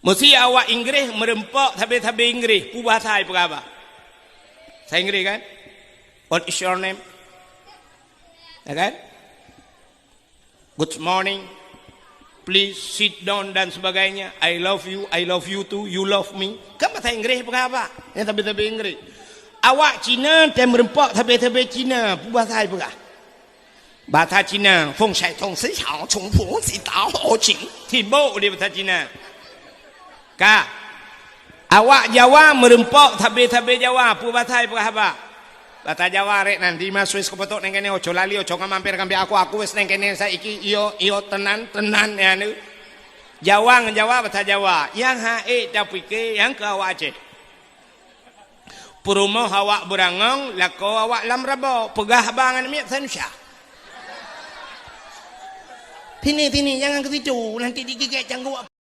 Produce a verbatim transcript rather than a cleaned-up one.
Meusi awak Inggréh meureumpok sabe-sabe Inggréh, peue bahasa ipeugah haba? Bahasa Inggréh kan? "What is your name?" Ya kan? "Good morning. Please sit down," dan sebagainya. "I love you, I love you too, you love me." Kan bahasa Inggréh peugah haba? Nyang sabe-sabe Inggréh. Awak Cina tem meureumpok sabe-sabe Cina, peue bahasa ipeugah? Bahasa Cina, "Feng shai tong si xiao, chung fu si dao ho qing." Sibok di bahasa Cina. Ka. Awak Jawa meureumpok sabe-sabe Jawa, peue bahasa ipeugah haba? Bahasa Jawa rek nan, di ma Swiss kupotok neng kene, oco lali, oco ngamamper kambi aku, aku wes neng kene saiki, iyo, iyo, tenan, tenan, ya, nu. Jawa ngon Jawa, bahasa Jawa. Nyang hase tapike, nyang keu awak Aceh. Peurumoh awak beurangong, lakoe awak lam rabo, peugah haba ngon miet sanusya. Sini, sini, jangan ke situ, nanti digigit cangguek.